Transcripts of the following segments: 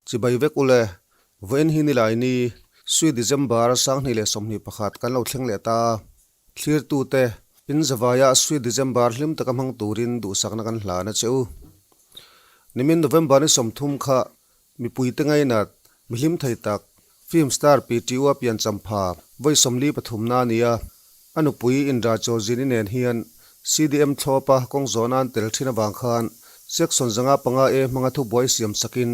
Chibai vek ule, vawiin hi nilai ni, Sui December 2021 kan lo thleng leh ta. Thlirtute, in zavaiah Sui December hlim taka hmang turin duhsakna kan hlan a che u. Nimin November ni 30 kha mipuite ngainat, mihlim thei tak, film star PTU a pian champha vawi 43 na a ni a. A nupui Indra Chawzini nen hian CDM thlawpa kawng zawhna an tel thin avang khan Section 505 A hmanga thubuai siam sakin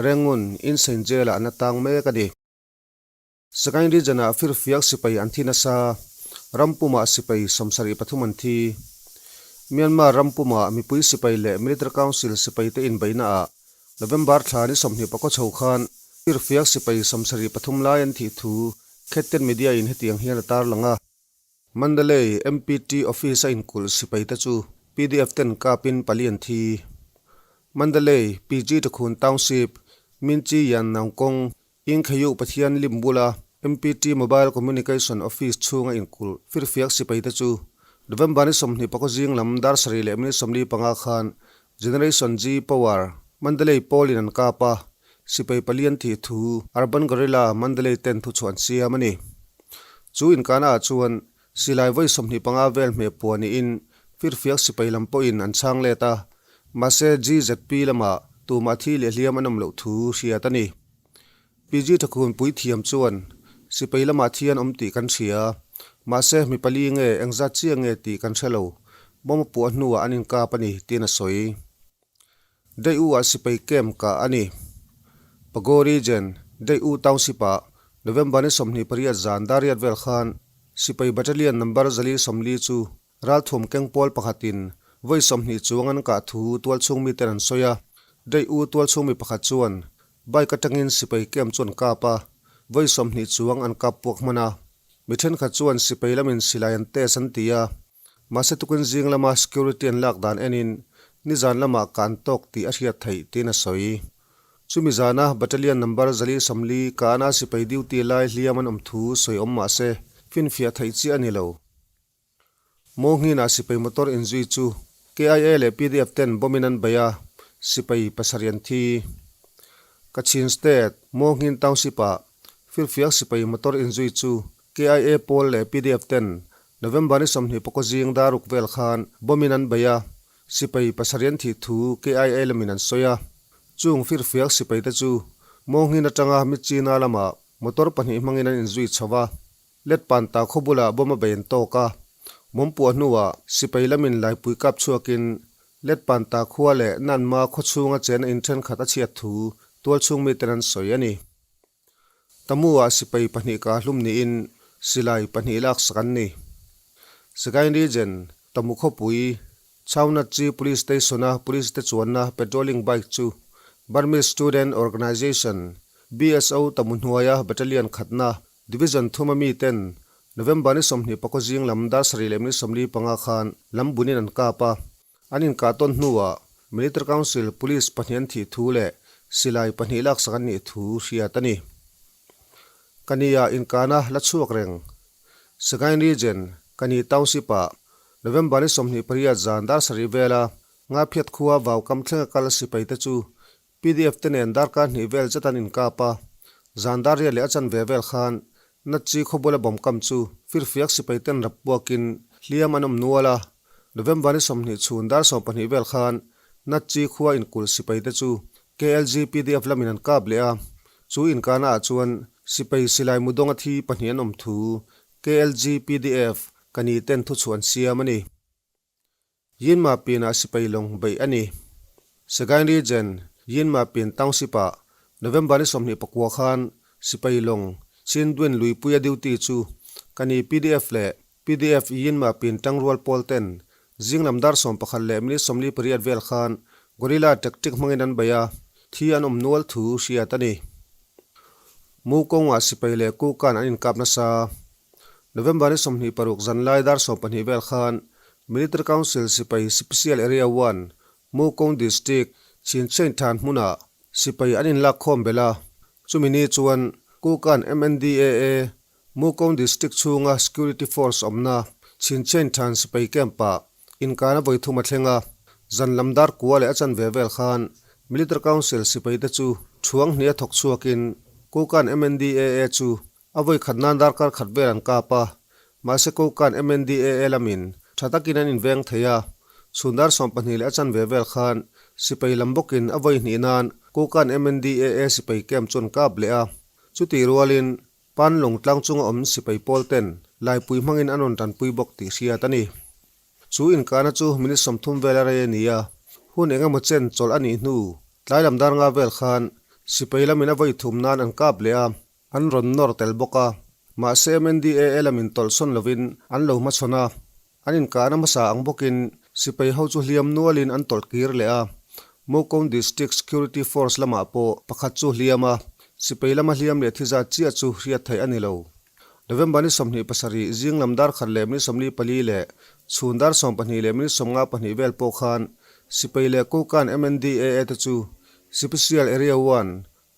Rangoon Insane Jail-ah an la tang mek a ni. Sagaing Region-ah firfiak sipai an thi nasa, ram pumah sipai 73 an thi. Myanmar ram pumah mipui sipai leh Military Council sipaite inbeihnaah November thla ni 24 chho khan firfiak sipai 73 lai an thih thu Khetten Media in hetiang hian a tarlang a. Mandalay MPT Office a inkulh sipai te chu pdf ten kapin pali an thi. Mandalay PG Takhun Township Minchi Yan Naungkawng Inkheyu Pathian lim bula MPT Mobile Communication Office chhunga inkulh firfiak sipai te chu November ni 24 zing lam dar sarih leh minute 45 khan Generation G Power Mandalay pawlin an kap a, sipai pali an thih thu Urban Guerrilla Mandalay ten thuchhuah an siam a ni. Chu inkahna ah chuan silai vawi 25 vel hmeh puah niin firfiak sipai lam pawhin an chhang let a, mahse GZP lamah tumah thi leh hliam an awm loh thu hriat a ni. PG Thakhun puithiam chuan sipai lamah thi an awm tih kan hria, mahse mi pali nge engzat chiah nge tih kan hre lo, bomb a puah hnuah an inkap a ni tiin a sawi. Daih U ah sipai camp kah a ni. Pago Region, Daih U Township ah November ni 28 zan dariat vel khan sipai battalion number 440 chu ralthuam keng pawl pakhatin vawi 20 chuang an kah thu tualchhung miten an sawi a. Daih U tualchhung mi pakhat chuan bike atangin sipai camp chu an kap a, vawi 20 chuang an kap puak hman a. Mi thenkhat chuan sipai lamin silai an test an ti a. Mahse tukin zing lama security an lak dan enin nizan lamah ka an tawk tih a hriat theih tiin a sawi. Chumi zana battalion number 440 kahna sipai duty lai hliam an awm thu sawi awm mahse finfiah theih chiah a ni lo. Mawnghinah sipai motor inzui chu KIA leh PDF ten bomb in an bei a, sipai pasarih an thi. Kachin State, Mawnghin Township ah firfiak sipai motor inzui chu KIA pawl leh PDF ten November ni 24 zing daruk vel khan bomb in an bei a, sipai pasarih an thih thu KIA lamin an sawi a. Chung firfiak sipai te chu Mawnghin atanga Myitkyina lamah motor pahnih hmangin an inzui chho a, let pan ta khaw bulah bomb a bei an tawk a. Mawm puah hnuah sipai lamin laipui kap chhuakin let pan ta khua leh Nanma khaw chhunga chen a in thenkhat a chhiat thu tualchhung miten an sawi a ni. Tamu-ah sipai pahnih kah hlum niin silai pahnih laksak an ni. Sagaing Region, Tamu khawpui, Chhaunatchi Police Station-a police te chuanna patrolling bike chu Burmese Student Organization, BSO, Tamu hnuaia battalion khatna Division thuma mi ten November ni 24 zing lam dar sarih leh minute 45 khan lam bunin an kap a. An inkah tawn hnuah Military Council Police pahnih an thih thu leh silai pahnih laksak an nih thu hriat a ni. Kani ah inkahna la chhuak reng. Sagaing Region, Kani Township ah November ni 28 zan dar sarih vela Ngaphiat khua vaukam thlenga kal sipai te chu PDF te nen darkar hnih vel zet an inkap a, zan dar riat leh a chanve vel khan Natchi khawbula bawm kam chu firfiak sipai ten rap puakin hliam an awm nual a, November ni 20 chhun dar 12 vel khan Natchi khua inkulh sipai te chu KLG PDF lamin an kap leh a, chu inkahna ah chuan sipai silai mudawng a thi pahnih an awm thu KLG PDF ka ni ten thuchhuah an siam a ni. Yinma pinah sipai lawng beih a ni. Sagaing Region, Yinma pin Township-ah November ni 29 khan sipai lawng Chindwin Luipuia duty chu ka ni PDF leh PDF Yinma pin tangrual pawl ten zinglam dar 11 leh minute 48 vel khan guerrilla tactic hmangin an bei a, thi an awm nual thu hriat a ni. Mukawngah sipai leh Kukan an inkap nasa. November ni 26 zanlai dar 12 vel khan Military Council sipai Special Area One, Mukong District, Chinchain than hmunah sipai an inlak khawm belh a. Chumi ni chuan Kukan MNDAA, Mukong District chhunga Security Force awmna Chinchain than sipai camp-ah inkana vawi thum a thleng a. Zan lam dar kua leh a chanve vel khan Military Council sipaite chu thuang hnih a thawk chhuakin Kokan MNDAA chu a vawi khat nan darkar khat vel an kap a, mahse Kokan MNDAA lamin tha takin an inveng thei a, chhun dar 12 leh a chanve vel khan sipai lam bawkin a vawi hnih nan Kokan MNDAA sipai camp chu an kap leh a, chutih rualin Panlung tlang chunga awm sipai pawl ten laipui hmangin an rawn tanpui bawk tih hriat a ni. Chu inkahna chu minute 30 vel a rei a ni a, hun eng emaw chen chawlh a nih hnu tlai lam dar nga vel khan sipai lamin a vawi thum nan an kap leh a, an rawn nawr tel bawk a. Mahse MNDAA lamin tawlhsawn lovin an lo hmachhawn a, an inkahna hmasa ang bawkin sipai ho chu hliam nualin an tawlh kir leh a. Mokong District Security Force lamah pawh pakhat chu hliam a, sipai lama hliam leh thi zat chiah chu hriat theih a ni lo. November ni 27 zing lam dar khat leh minute 44 leh chhun dar 12 leh minute 52 vel pawh khan sipai leh Kokan MNDAA te chu Sipisial Area One,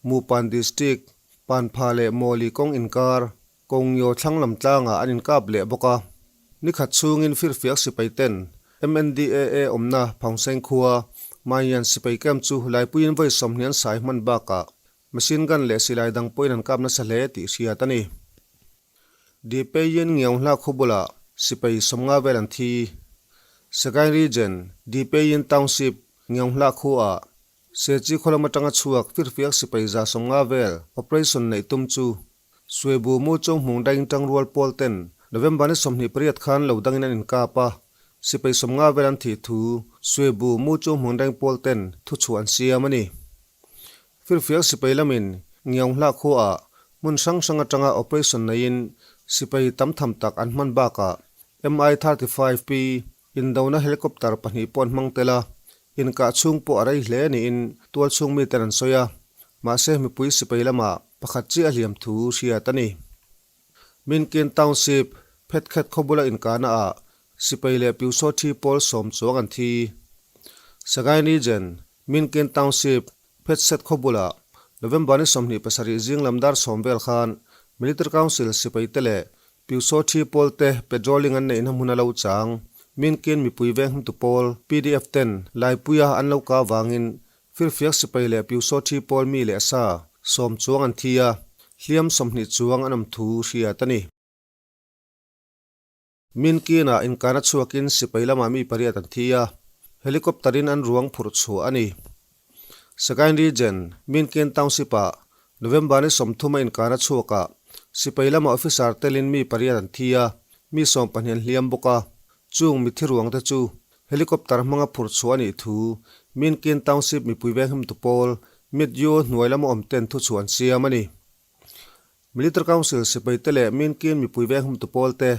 Mupan District, Panpha leh Mawli kawng inkar, Kawngyo thlang lam tlangah an inkap leh bawk a. Ni khat chhungin firfiak sipai ten MNDAA awmna Phangseng khua Maian sipai camp chu laipuiin vawi 20 an sai hman bakah Machine gun leh silai dang pawhin an kap nasa hle tih hriat a ni. Dipeiin Ngiaunghla khaw bulah sipai 50 vel an thi. Sagaing Region, Dipeiin Township, Ngiaunghla khuaah Sechi khaw lam atanga chhuak firfiak sipai 150 vel operation neih tum chu Suibu mu chung hmung daing tangrual pawl ten November ni 28 khan lo dangin an inkap a, sipai 50 vel an thih thu Suibu mu chung hmung daing pawl ten thuchhuah an siam a ni. Firfiak sipai lamin Ngiaunghla khuaah hmun hrang hrang atanga operation neiin sipai tam tham tak an hman bakah Mi-35P indona helicopter pahnih pawh an hmang tel a, inkah chhung pawh a rei hle niin tual chhung miten an sawi a, mahse mipui sipai lamah pakhat chiah a hliam thu hriat a ni. Minkin Township, Phetkhet khaw bula inkahna ah sipai leh Pyusawthi thi pawl 10 chuang an thi. Sagaing Region, Minkin Township, Phetset khaw bulah November ni 27 zing lam dar 10 vel khan Military Council sipai te leh Pyusawthi thi pawl te patrolling an neihna hmun a lo chang. Minkin mipui veng hmtu pawl PDF ten Laipuia an lo ka vangin Firfiak sipai leh Pyusawthi thi pawl mi leh sa 10 chuang an thi a, hliam 20 chuang an awm thu hriat a ni. Minkinah inkahna chhuakin sipai lamah mi pariat an thi a, helicopter-in an ruang phurh chhuah a ni. Sagaing Region, Minkin Township-ah November ni 30 a inkahna chhuakah sipai lama officer telin mi pariat an thi a, mi 12 an hliam bawk a, chung mithi ruangte chu Helicopter hmanga phurh chhuah a nih thu Minkin Township mipui venghimtu pawl Mityo hnuai lama awm ten thu chhuah an siam a ni. Military Council sipai te leh Minkin mipui venghimtu pawl te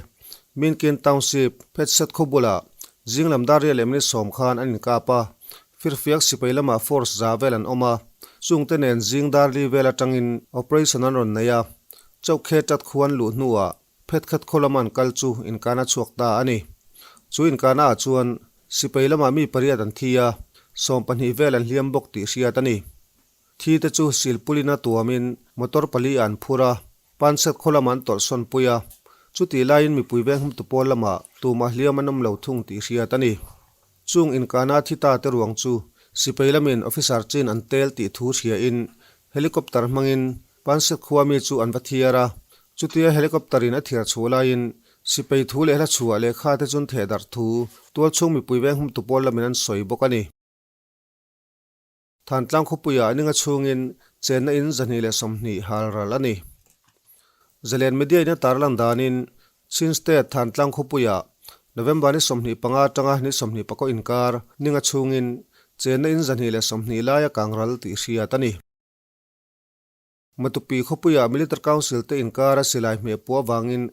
Minkin Township Phetset khaw bulah zing lam dar riat leh minute 10 khan an inkap a, firfiak sipai lamah force za vel an awm a, chungte nen zing dar li vel atangin operation an rawn nei a, Chauhkhe tat khuan luh hnuah Phetkhat khaw lama an kal chu inkahna chhuak ta a ni. Chu inkahna ah chuan sipai lamah mi pariat an thi a, 12 vel an hliam bawk tih hriat a ni. Thi te chu silpulin a tuamin motor pali ah an phur a, Panset khaw lamah an tawlhsawn pui a. Chutih laiin mipui veng humtu pawl lamah tumah hliam an awm lo thung tih hriat a ni. Chung inkahna thi ta te ruang chu sipai lamin officer chin an tel tih thu hriain helicopter hmangin Panset khua mi chu an va thiar a, chutia helicopter in a thiar chhuah laiin sipai thu leh hla chhuah lehkha te chun theh darh thu tual chhung mipui veng humtu pawl lamin an sawi bawk a ni. Thantlang khawpuiah ninga chhungin chenna in 220 hal ral a ni. Zalen Media in a tarlang danin Chin State Thantlang khawpuiah November ni 25 atanga ni 24 inkar ninga chhungin chenna in 220 laia kang ral tih hriat a ni. Matupi khawpuiah Military Council te inkara silai hmeh puah avangin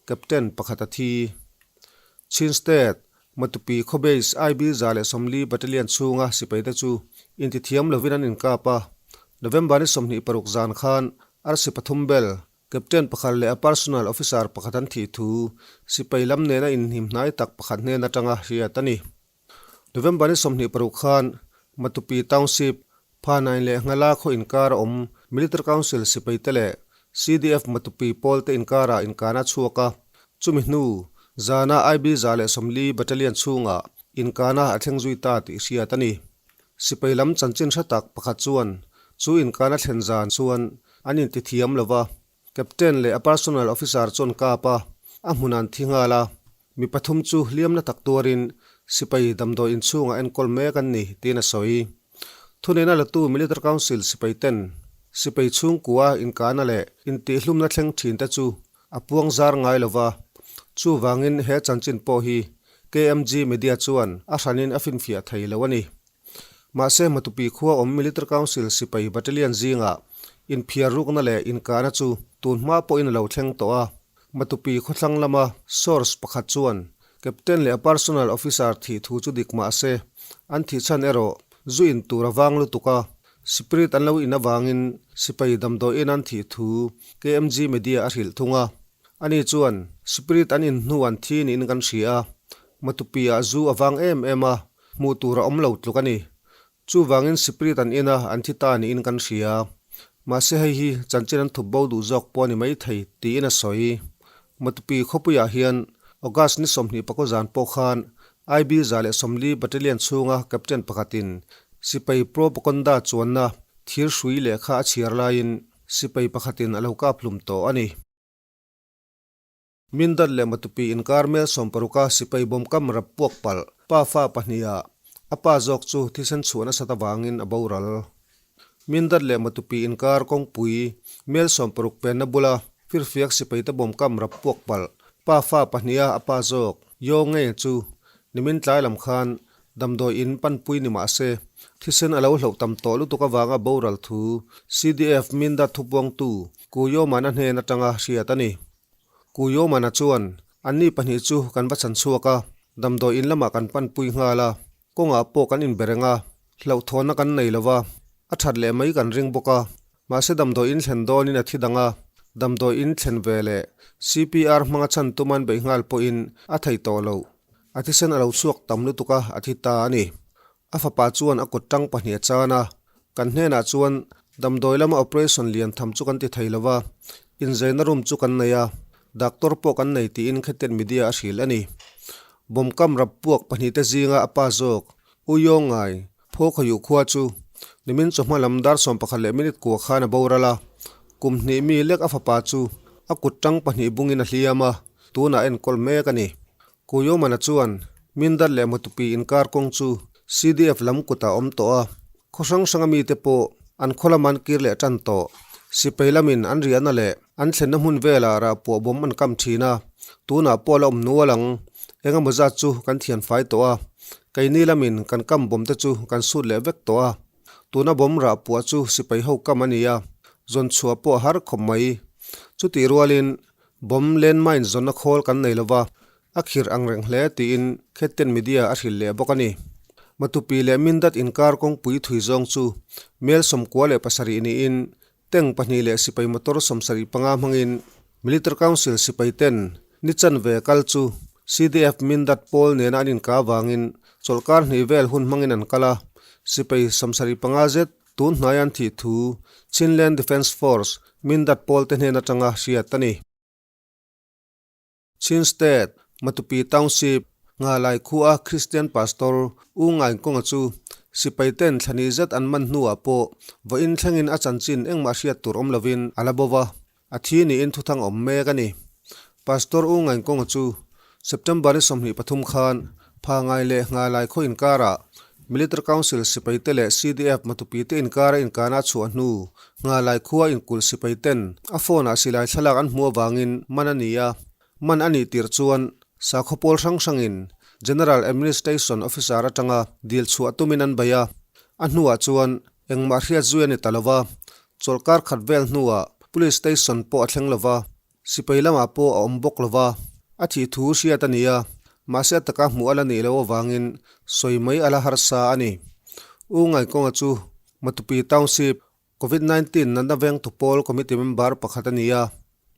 Captain pakhat a thi. Chin State, Matupi khaw base IB 140 Battalion chhunga sipai te chu intithiam lovin an inkap a. November ni 26 zan khan arsi pathum bel, Captain pakhat leh a personal officer pakhat an thih thu sipai lam nena inhnim hnai tak pakhat hnen atanga hriat a ni. November ni 26 khan Matupi Township, Phanain leh Nghala khaw inkar a awm Military Council sipai te leh CDF Matupi pawl te inkarah inkahna a chhuak a, chumi hnu zana IB 140 Battalion chhungah inkahna a thleng zui ta tih hriat a ni. Sipai lam chanchin hre tak pakhat chuan chu inkana thlen zan chuan an intithiam lo va, Captain leh a personal officer chuan kap a, a hmun an thi nghal a, mi pathum chu hliamna tak tuarin sipai damdawi inchhungah enkawl mek an ni tiin a sawi. Thuneihna latu Military Council sipai ten sipai chhungkua inkahna leh intihhlumna thleng thin te chu a puang zar ngai lo va, chuvangin he chanchin pawh hi KMG Media chuan a hranin a finfiah thei lo a ni. Mahse Matupi khua awm Military Council sipai battalion zingah inphiar rukna leh inkahna chu tun hma pawhin a lo thleng tawh a. Matupi khawthlang lama source pakhat chuan Captain leh a personal officer thih thu chu dik mahse an thih chhan erawh zu in tur a vang lutuk a, spirit an lo in avangin sipai damdawiin an thih thu KMG Media a hrilh thung a. Ani chuan spirit an in hnu an thi niin kan hria a, Matupi ah zu a vang em em a, Hmuh tur a awm lo tluk a ni. Chuvangin Spirit an in a, an thi ta niin kan hria. Mahse hei hi chanchin an thup bo duh zawk pawh a ni maithei tiin a sawi. Matupi khawpuiah hian August ni 20 pakua zan pawh khan IB 140 Battalion chhunga Captain pakhatin sipai propaganda chuanna thir hrui lehkha a chhiar laiin sipai pakhatin a lo kap hlum tawh a ni. Mindat leh Matupi inkar mel 60 a sipai bawm kam rap puak palh pa fa pahniha a pa zawk chu thisen chhuah nasat avangin a boral. Mindat leh Matupi inkar kawngpui mel 60 penna bula firfiak sipaite bawm kam rap puak palh pa fa pahniha a pa zawk Yo Ngei chu nimin tlai lam khan damdawi in panpui ni mah se thisen a lo hloh tam tawh lutuk avanga boral thu CDF Mindat thupuangtu Ku Yomana hnen atanga hriat a ni. Ku Yomana chuan, Anni pahnih chu kan va chhan chhuak a, damdawi in lamah kan panpui nghal a, kawngah pawh kan inbe reng a, hlauhthawnna kan nei lo va, a that leh mai kan ring bawk a, mahse damdawi in thlen dawnin a thi dang a, damdawi in thlen ve leh CPR hmanga chhan tum an beih nghal pawhin a thei tawh lo, a thisen a lo chhuak tam lutuk a, a thi ta a ni. A fapa chuan a kut tang pahnih a chan a, kan hnenah chuan damdawi lama operation lian tham chu kan ti thei lo va, inzaina room chu kan nei a, doctor pawh kan nei tiin Kheten Media a hrilh a ni. Bawmkam rap puak pahnihte zinga a pa zawk, U Yawngai, Phawkhayu khua chu nimin chawhma lam dar 11 leh minute kua khan a boral a, kum hnih mi lek a fapa chu a kut tang pahnih bungin a hliam a, tunah enkawl mek a ni. Kuyomana chuan Mindat leh Matupi inkar kawng chu CDF lam kutah a awm tawh a, khaw hrang hranga mite pawh an khaw lama an kir leh tan tawh. Sipai lamin an riahna leh an thlenna hmun velah rah puah bawm an kam thin a, tunah pawh a la awm nual ang. Eng emaw zat chu kan thian fai tawh a, keini lamin kan kam bawm te chu kan sut leh vek tawh a. Tuna bawm rah puah chu sipai ho kam a ni a, zawn chhuah pawh a har khawp mai. Chutih rualin Bomb landmine zawnna khawl kan nei lova, a khirh ang reng hle tiin Khetten Media a hrilh leh bawk a ni. Matupi leh Mindat inkar kawngpui thui zawng chu mel 97 niin tank pahnih leh sipai motor 75 hmangin Military Council sipai ten ni chanve kal chu CDF Mindat pawl nena an inka avangin chawlhkar hnih vel hun hmangin an kal a, sipai 75 zet Tun hnai an thih thu Chinland Defence Force Mindat pawl te hnen atanga hriat a ni. Chin State, Matupi Township, Ngalai khua Christian Pastor U Ngainkawnga chu sipai ten thlani zet an man hnuah pawh vawiin thlengin a chanchin engmah hriat tur awm lovin a la bo va, A thi niin thuthang awm mek a ni. Pastor U Ngainkawnga chu September ni 23 khan Phangai leh Nghalai khaw inkarah Military Council sipaite leh CDF Matupite inkara inkana a chhuah hnu Nghalai khua inkulh sipaiten a phone-ah silai thlalak an hmuh avangin man a ni a. Man a nih tirh chuan sakhaw pawl hrang hrangin General Administration Officer atanga dil chhuah tumin an bei a. A hnuah chuan engmah hriat zui a ni ta lo va, Chawlhkar khat vel hnuah Police Station pawh a thleng lo va, sipai lamah pawh a awm bawk lo va, a thih thu hriat a ni a, mahse a taka hmuh a la nih loh avangin sawi mai a la harsa a ni. U Ngaikawnga chu Matupi Township Covid 19 natna vengtu pawl committee member pakhat a ni a,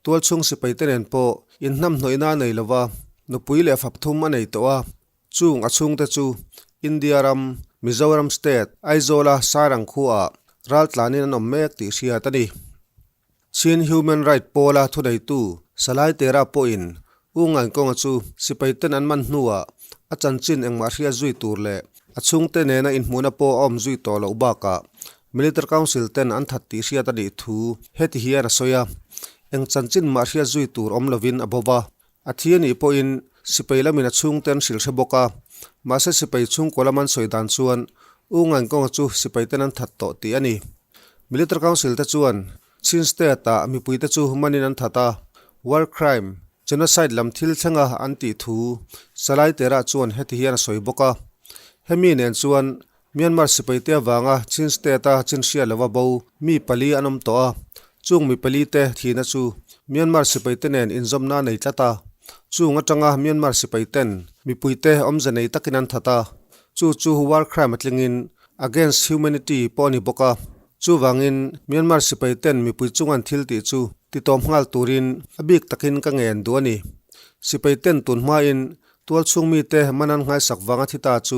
tualchhung sipaite nen pawh inhnamhnawihna a nei lo va, nupui leh fap thum a nei tawh a. Chung a chhungte chu India ram, Mizoram State, Aizawla Sairang khuaah raltlanin an awm mek tih hriat a ni. Chin Human Right pawla thuneitu Salai Tera pawhin U Ngainkawnga chu sipaiten an man hnuah a chanchin engmah hriat zui tur leh A chhungte nena inhmuhna pawh a awm zui tawh loh bakah Military Council ten an that tih hriat a nih thu heti hian a sawi a, eng chanchin mah hriat zui tur awm lovin a bawk a. A thi a nih pawhin sipai lamin a chhungte an hrilh hre bawk a, mahse sipai chhungkaw lam an sawi dan chuan U Ngainkawnga chu sipai ten an that tawh tih a ni. Military Council te chuan Chin State-ah mipuite chu manin an that a, war crime, genocide lam thil thlenga an tih thu Salai Tera chuan heti hian a sawi bawk a. Hemi nen chuan Myanmar sipaite avanga Chin State-a chin hria lova bo mi pali an awm tawh a, chung mi palite thihna chu Myanmar sipaite nen inzawmna a nei tlat a. Chung atanga Myanmar sipaiten mipuite awmze nei takin an that a, chu chu war crime a tlingin against humanity pawh a ni bawk a. Chuvangin Myanmar sipaiten mipui chungan thil tih chu titawm nghal turin a bik takin ka ngen duh a ni. Sipaiten tun hmain Tualchhung mite man an nghaisak vanga thi ta chu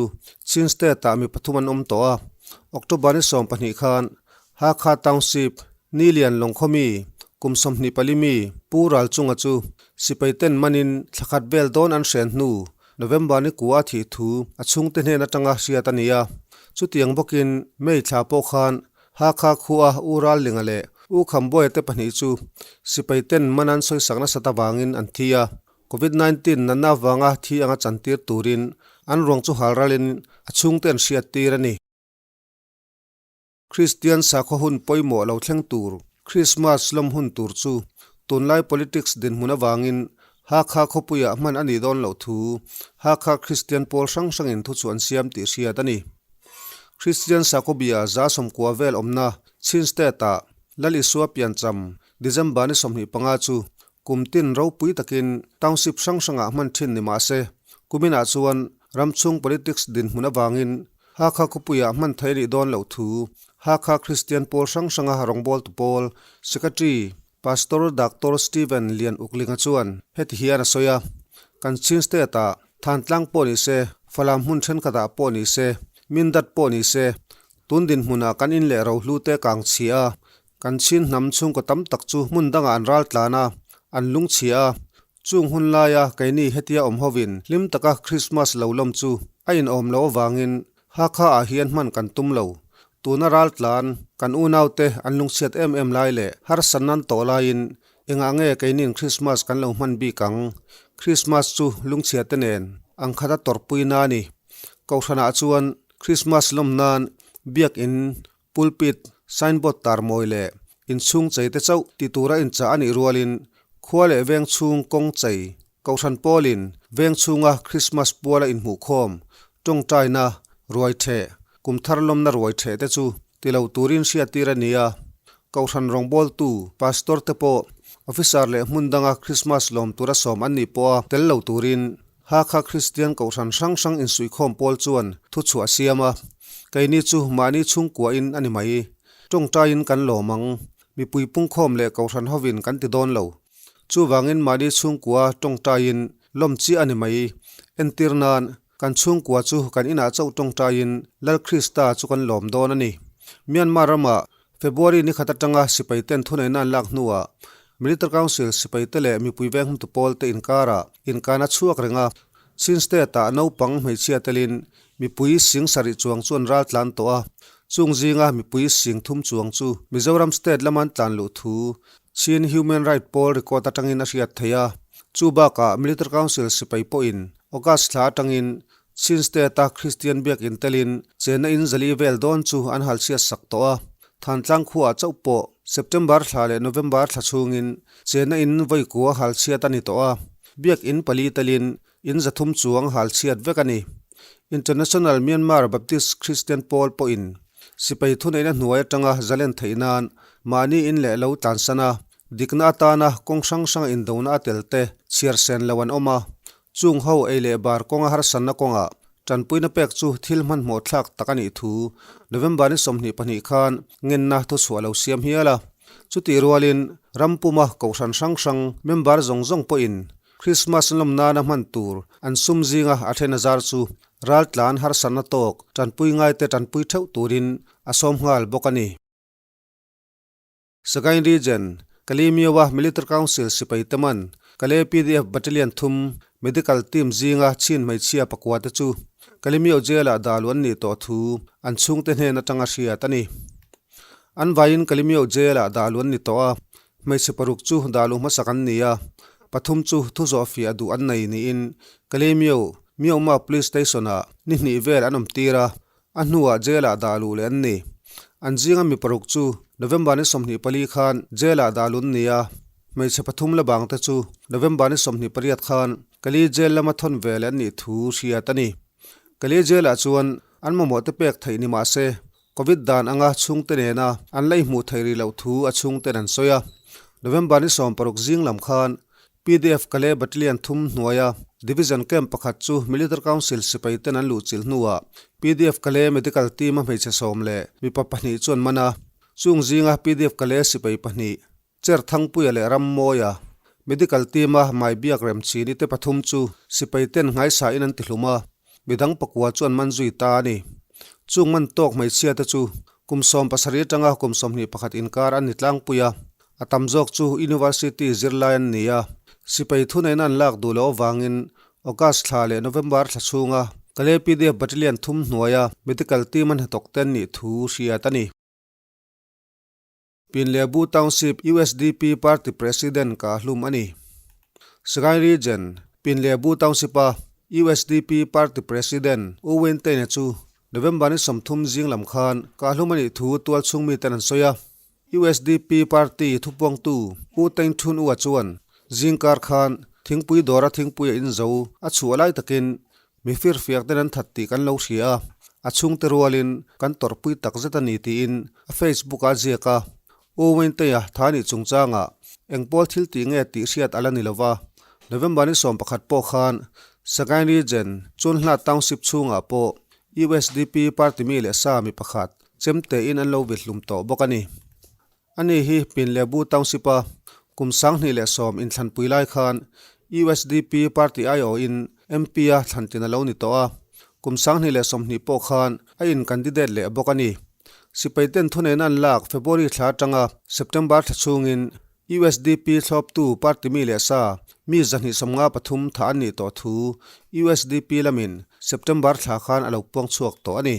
Chin State-ah mi pathum an awm tawh a. October ni 12 khan Hakha Township, Nilian Lawngkhawmi, kum 24 mi Pu Ralchunga chu sipai ten manin thla khat vel dawn an hren hnu November ni kua a thih thu a chhungte hnen atanga hriat a ni a. Chutiang bawkin May thla pawh khan Hakha khua U Rallinga leh U Khambuaia te pahnih chu sipai ten man an sawisak nasat avangin an thi a. Covid 19 natna avanga thi anga chantir turin an ruang chu hal ralin a chhungte an hriat tir a ni. Kristian sakhaw hun pawimawh lo thleng tur Krismas lawm hun tur chu tunlai politics dinhmun avangin Hakha khawpuiah hman a nih dawn loh thu Hakha Kristian pawl hrang hrangin thu chu an siam tih hriat a ni. Kristian sakhaw bia 190 vel awmna Chin State-ah Lal Isua piancham December ni 25 chu Kum tin ropui takin township hrang hrangah hman thin ni mah se, kuminah chuan ram chhung politics dinhmun avangin Hakha khawpuiah hman thei a nih dawn loh thu Hakha Kristian pawl hrang hranga rawngbawltu pawl Secretary Pastor Doctor Stephen Lian Uklinga chuan heti hian a sawi a, Kan Chin State-ah Thantlang pawh ni se, Falam hmun thenkhatah pawh ni se, Mindat pawh ni se, tun dinhmunah kan in leh rohlute kang chhia a, Kan Chin hnam chhungkaw tam tak chu hmun dangah an ral tlan a, an lungchhia a. Chung hun laia keini hetia awm hovin hlim taka Krismas lo lawm chu a inawm loh avangin Hakha ah hian hman kan tum lo. Tuna ral tlan kan unaute an lungchhiat em em lai leh harsan nan tawh laiin engah nge keiniin Krismas kan lo hman bik ang? Krismas chu lungchhiate nen ang khata tawrhpui na a ni. Kohhranah chuan Krismas lawm nan biakin Pulpit, signboard tar mawi leh inchhung chei te chauh ti tura inchah a nih rualin khua leh veng chhung kawng chei, Kohhran pawlin veng chhunga Krismas puala inhmuhkhawm, tawngtaina, ruai theh, kum thar lawmna ruai theh te chu ti lo turin hriattir a ni a. Kohhran rawngbawltu, Pastor te pawh Officer leh hmun danga Krismas lawm tura sawm an nih pawha tel lo turin Hakha Kristian Kohhran hrang hrang insuihkhawm pawl chuan thuchhuah a siam a, keini chu mahni chhungkuahin a ni mai. Tawngtaiin kan lawm ang. Mipui pungkhawm leh Kohhran hovin kan ti dawn lo. Chuvangin mahni chhungkua tawngtaiin lawm chiah a ni mai. Entir nan, kan chhungkua chu kan inah chauh tawngtaiin Lal Krista chu kan lawm dawn a ni. Myanmar ramah February ni khat atanga sipai ten thuneihna an lak hnuah Military Council sipai te leh mipui veng humtu pawl te inkarah inkan a chhuak reng a. Chin State-ah naupang hmeichhia telin mipui sing sarih chuang chu an ral tlan tawh a. Chung zinga mipui sing thum chuang chu Mizoram State lama an tlan luh thu Chin Human Right pawl record atangin a hriat theih a. Chu bakah Military Council sipai pawhin August thla atangin Chin State-a Kristian biakin telin chenna in zali vel dawn chu an hal chhiat sak tawh a. Thantlang khuaah chauh pawh September thla leh November thla chhungin chenna in vawi kua hal chhiat a ni tawh a. Biakin pali telin in 300 chuang hal chhiat vek a ni. International Myanmar Baptist Christian Pawl pawhin sipai thuneihna hnuai atanga zalen theih nan mahni in leh lo tlansan a, dikna atana kawng hrang hranga indona a tel te chhiar sen lo an awm a. Chung ho ei leh bar kawnga harsanna kawngah tanpuina pek chu thil hmanhmawh thlak tak a nih thu November ni 22 khan ngenna thuchhuah lo siam hial a. Chutih rualin ram puma kohhran hrang hrang member zawng zawng pawhin Krismas lawm nana hman tur an sum zinga a then a zar chu raltlan harsanna tawk tanpui ngaite tanpui theuh turin a sawm nghal bawk a ni. Sagaing Region, Kalemyoa Military Council sipai te man, Kale pdf Battalion thum Medical Team zinga chhin hmeichhia pakua te chu. Kalemyo Jail-ah dah luh an nih tawh thu an chhungte hnen atanga hriat a ni. An vaiin Kalemyo Jail-ah dah luh an ni tawh a, hmeichhe paruk chu dah luh hmasak an ni a, pathum chu thu zawhfiah duh an nei niin Kalemyo Myohma Police Station-ah ni hnih vel an awm tir a, A hnuah jail-ah dah luh leh an ni. An zinga mi paruk chu November ni 24 khan jail-ah dah lun ni a, hmeichhe pathum la bangte chu November ni 28 khan Kali jail lama thawn ve leh an nih thu hriat a ni. Kali jail-ah chuan an mamawhte pek theih ni mah se, Covid dan anga chhungte nena an la inhmuh theih rih loh thu a chhungten an sawi a. November ni 60 zing lam khan PDF Kale Battalion thum hnuaia Division Camp pakhat chu Military Council sipai ten an luhchilh hnuah PDF Kale Medical Team a hmeichhe sawm leh mipa pahnih chu an man a. Chung zinga PDF Kale sipai pahnih, Cher Thangpuia leh Rammawia, Medical Team a Maibiak Remchini te pathum chu sipai ten nghaisa in an tihlum a, midang pakua chu an man zui ta a ni. Chung man tawk hmeichhia te chu kum 17 atanga kum 21 inkar an ni tlangpui a. A tam zawk chu University zirlai an ni a, sipai thuneihna an lak duh loh avangin August thla leh November thla chhunga Kalay PDF Battalion thum hnuaia medical team an hnathawk te an nih thu hriat a ni. Pinlebu Township USDP Party President ka hlum a ni. Sagaing Region, Pinlebu Township-a USDP Party President U Win Htein-a chu November ni 30 zing lam khan ka hlum a nih thu tualchhung miten an sawi a. USDP party thupuangtu U Teng Thun Ua chuan zingkar khan thingpui dawra thingpui a inzo a chhuah lai takin mi firfiak ten an that tih kan lo hria a, a chhungte rualin kan tawrhpui tak zet a ni tiin a Facebook ah a ziak a. U Wayne-Teia tha nih chungchangah eng pawl thil tih nge tih hriat a la ni lova, November ni 11 pawh khan Sagaing Region Chunhla Township chhungah pawh USDP party mi leh sa mi pakhat Chemte in an lo vi hlum tawh bawk a ni. Ani hi Pinlebu Township a kum 2010 inthlanpui lai khan USDP party aiawhin MP a thlantlin a lo ni tawh a, kum 2020 pawh khan a in candidate leh bawk a ni. Sipai ten thuneihna an lak February thla atanga September thla chhungin USDP thlawptu party mi leh sa mi 253 thah an nih tawh thu USDP lamin September thla khan a lo puang chhuak tawh a ni.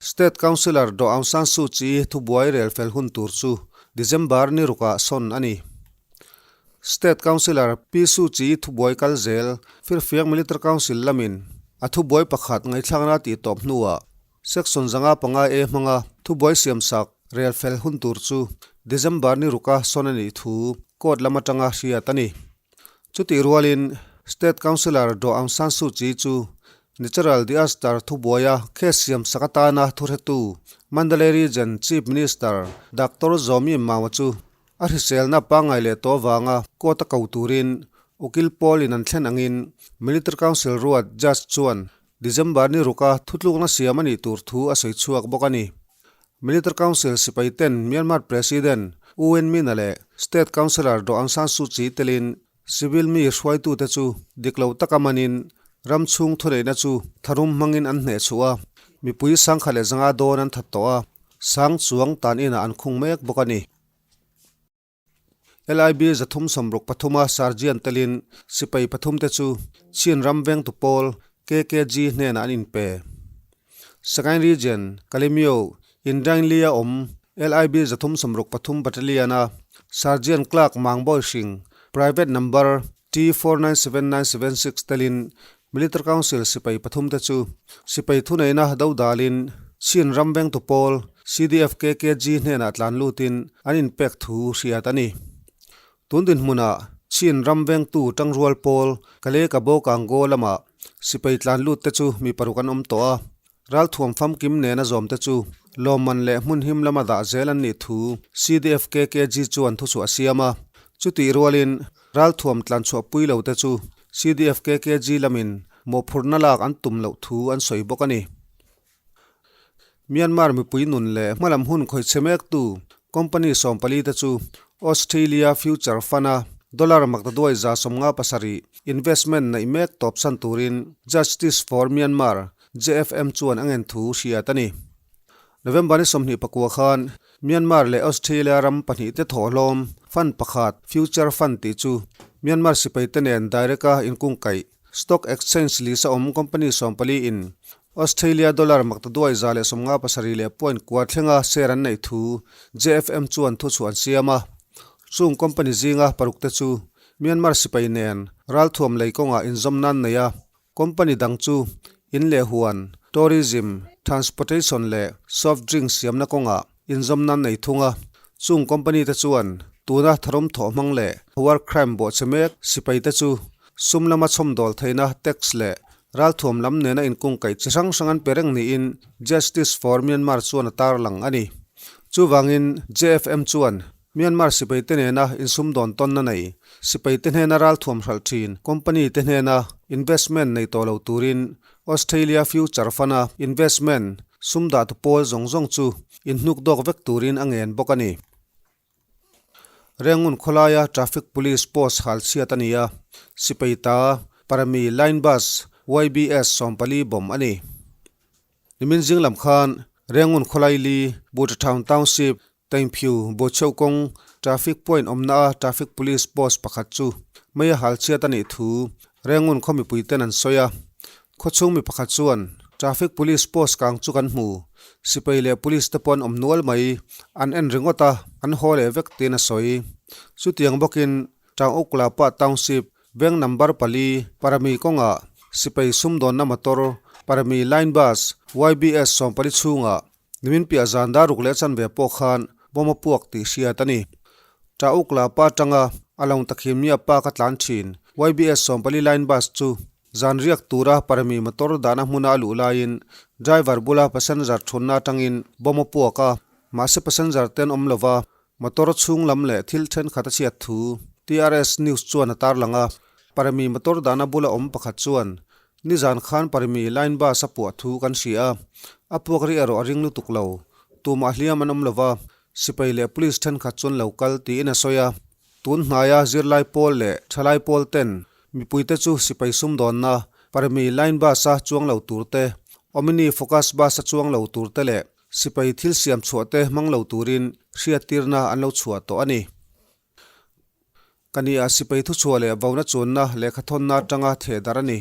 State Councillor Daw Aung San Suu Kyi thubuai rel fel hun tur chu December ni rukah sawn a ni. State Councillor Pi Suu Kyi thubuai kal zel Firfiak Military Council lamin a thubuai pakhat ngaihthlakna tih tawp hnuah Section 505 A hmanga thubuai siamsak rel fel hun tur chu December ni ruka sawn a nih thu court lam atanga hriat a ni. Chutih rualin State Councillor Daw Aung San Suu Kyi chu Natural Diaster thubuaia case siamsak atana thuhretu Mandalay Region Chief Minister Doctor Zaw Mim Maung chu a hriselna pangngai leh tawh avanga court a ko turin ukil pawlin an thlen angin Military Council ruat Judge chuan December ni ruka thutlukna siam a nih tur thu a sawi chhuak bawk a ni. Military Council sipai ten Myanmar President U Win Myint-a leh State Councillor Daw Aung San Suu Kyi telin civil mi hruaitute chu dik lo taka manin ram chhung thuneihna chu tharum hmangin an hnehchhuh a, mipui 1100 dawn an that tawh a, sang chuang tan inah an khung mek bawk a ni. LIB 363 a Sergeant telin sipai pathumte chu Chin ram vengtu pawl KKG hnenah an inpe. Sagaing Region, Kalemyo, Indaingli a awm LIB 363 Battalion a Sergeant Clerk Mangbawi Hring, Private Number T497976 telin Military Council sipai pathumte chu sipai thuneihna dodalin Chin ram vengtu pawl CDF KKG hnenah tlan lutin an inpek thu hriat a ni. Tun dinhmunah Chin ram vengtu tangrual pawl Kale Kabo Kango lamah sipai tlan lutte chu mi paruk an awm tawh a, Ralthuam famkim nena zawmte chu lawmman leh hmun him lama dah zel an nih thu CDF KKG chuan thuchhuah a siam a. Chutih rualin ralthuam tlanchhuah pui lo te chu CDF KKG lamin mawhphurhna lak an tum loh thu an sawi bawk a ni. Myanmar mipui nun leh hmalam hun khawihchhe mektu company 14 te chu Australia Future Fund-a dollar maktaduai 57 investment neih mek tawpsan turin Justice for Myanmar JFM chuan a ngen thu hriat a ni. November ni 29 khan Myanmar leh Australia ram pahnihte thawhlawm fund pakhat Future Fund tih chu Myanmar sipaite nen direct-a inkungkaih. Stock Exchange list a awm company 14 in Australia dollar maktaduai 157.4 thlenga share an neih thu JFM chuan thuchhuah an siam a. Chung company zinga paruk te chu Myanmar sipai nen ralthuam lei kawngah inzawm nan nei a, company dang chu in leh huan, tourism, transportation leh soft drink siamna kawngah inzawm nan nei thung a. Chung company te chuan tuna tharum thawh hmang leh war crime bawhchhe mek sipai te chu sum lama chhawmdawl theihna tax leh ralthuam lam nena inkungkaih chi hrang hrang an pe reng niin Justice for Myanmar chuan a tarlang a ni. Chuvangin JFM chuan Myanmar sipai te nena insumdawn tawnna nei, sipai te hnena ralthuam hralh thin company te hnena investment nei tawh lo turin Australia Future Fund-a investment sum dahtu pawl zawng zawng chu inhnuk dawk vek turin a ngen bawk a ni. Rengun khawlaia traffic police post hal chhiat a ni a, sipai ta Parami Line Bus YBS 14 bomb a ni. Nimin zing lam khan Rengun khawlai li Buttertown Township Tengphiu, Bocheu kawng traffic point awmna a traffic police post pakhat chu mei a hal chhiat a nih thu Rengun khaw mipui ten an sawi a. Khawchhung mi pakhat chuan, Traffic police post kang chu kan hmu, sipai leh police te pawh an awm nual mai, an en ringawt a, an haw leh vek tiin a sawi. Chutiang bawkin Tang Uklapa Township veng number pali Parami kawngah sipai sumdawnna motor Parami Line Bus YBS 14 chhungah Nimin piah zan dar ruk leh chanve pawh khan bawm a puak tih hriat a ni. Ṭah uk la pa ṭanga a lo takhim mi a pa ka tlan ṭhin. YBS 14 line bus chu zan riak tura parami motor dahna hmuna a luh laiin driver bula passenger ṭhunna aṭangin bawm a puak a, mahse passenger te an awm lova motor chhung lam leh thil ṭhenkhat a chhiat thu TRS News chuan a tarlang a. Parami motor dahna bula awm pakhat chuan Nizan khan Parimi line bus a puah thu kan hria a, a puak ri erawh a ring lutuk lo. Tumah hliam an awm lo va, sipai leh police thenkhat chuan lo kal tiin a sawi a. Tun hnaia zirlai pawl leh thalai pawl ten mipuite chu sipai sumdawnna Parimi line bus a chuang lo tur te, Omni Focus bus a chuang lo tur te leh sipai thil siam chhuah te hmang lo turin hriattirna an lo chhuah tawh a ni. Ka ni a sipai thuchhuah leh vona chuanna lehkha thawnna atanga theh darh a ni.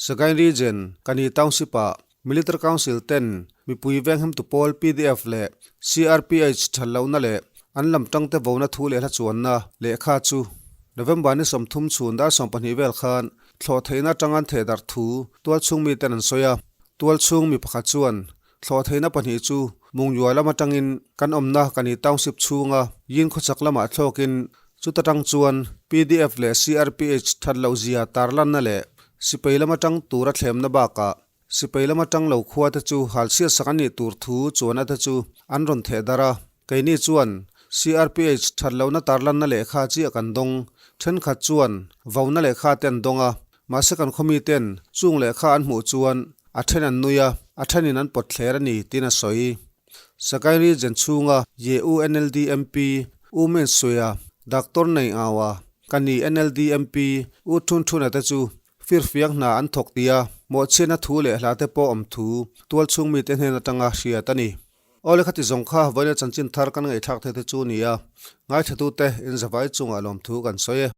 Sagaing Region, Kani Township-ah Military Council ten mipui venghemtu pawl pdf leh CRPH that lohna leh an lam tangte vona thu leh hla chuanna lehkha chu November ni 30 chhun dar 12 vel khan thlawh theihna atanga an theh darh thu tualchhung miten an sawi a. Tualchhung mi pakhat chuan Thlawh theihna pahnih chu Mungyua lam atangin kan awmna Kani Township chhunga Yin khawchak lamah thlawkin chuta tang chuan pdf leh CRPH that loh zia tarlanna leh sipai lam atang tura thlemna bakah sipai lam atang lo khua te chu halchhiat sak an nih tur thu chuan ate chu an rawn theh darh a. Keini chuan CRPH that lohna tarlanna lehkha chiah kan dawng. Thenkhat chuan vona lehkha te an dawng a, Mahse kan khawmi ten chung lehkha an hmuh chuan a then an nui a, a thenin an pawt thler a ni tiin a sawi. Sagaing Region chhunga Ye-U NLD MP U Min Suia, Doctor Nei Aua, Kani NLD MP U Thun Thuna te chu firfiak hna an thawk tia mawhchhiatna thu leh hla te pawh awm thu tualchhung mite hnen atanga hriat a ni. Aw lehkha ti zawng kha vawiina chanchin thar kan ngaihthlak thei te chu nia, ngaithlatute inzavai chungah lawmthu kan sawi e.